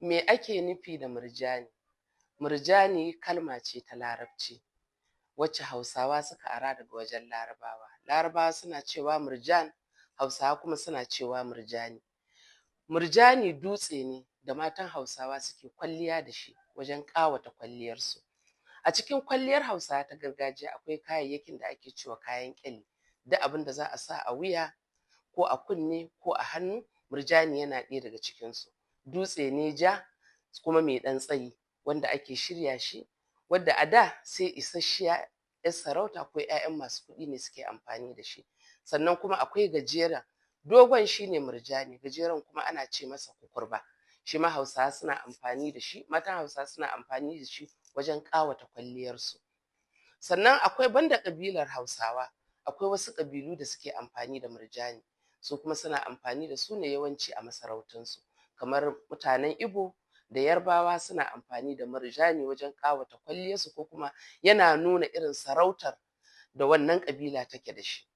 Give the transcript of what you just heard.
Me ake nufi da murjani? Murjani kalma ce ta Larabci wacce Hausawa suka ara daga wajen Larabawa. Larabawa suna cewa murjan, Hausawa kuma suna cewa murjani. Murjani dutse ne da matan Hausawa suke kwalliya da shi wajen ƙawata kwalliyarsu. A cikin kwalliyar Hausawa ta gargajiya akwai kayayyakin da ake cewa kayan ƙyalli, duk abin da za a sa a wuya ko a kunne ko a hannu, murjani yana ɗaya daga cikinsu. Dutse ne ja kuma mai ɗan tsayi wanda ake shirya shi, wadda a da sai isasshiya 'yar sarauta ko 'ya'yan masu kuɗi ne suke amfani da shi. Sannan kuma akwai gajeren, dogon shi ne murjani, gajeren kuma ana ce masa kukurba. Shi ma Hausawa suna amfani da shi, matan Hausawa suna amfani da shi wajen ƙawata kwalliyarsu. Sannan akwai banda ƙabilar Hausawa, akwai wasu ƙabilu da suke amfani da murjani, su kuma suna amfani da su ne yawanci a masarautunsu, kamar mutanen Ibo da Yarbawa suna amfani da murjani wajen ƙawata kwalliyarsu ko kuma yana nuna irin sarautar da wannan ƙabila take da shi.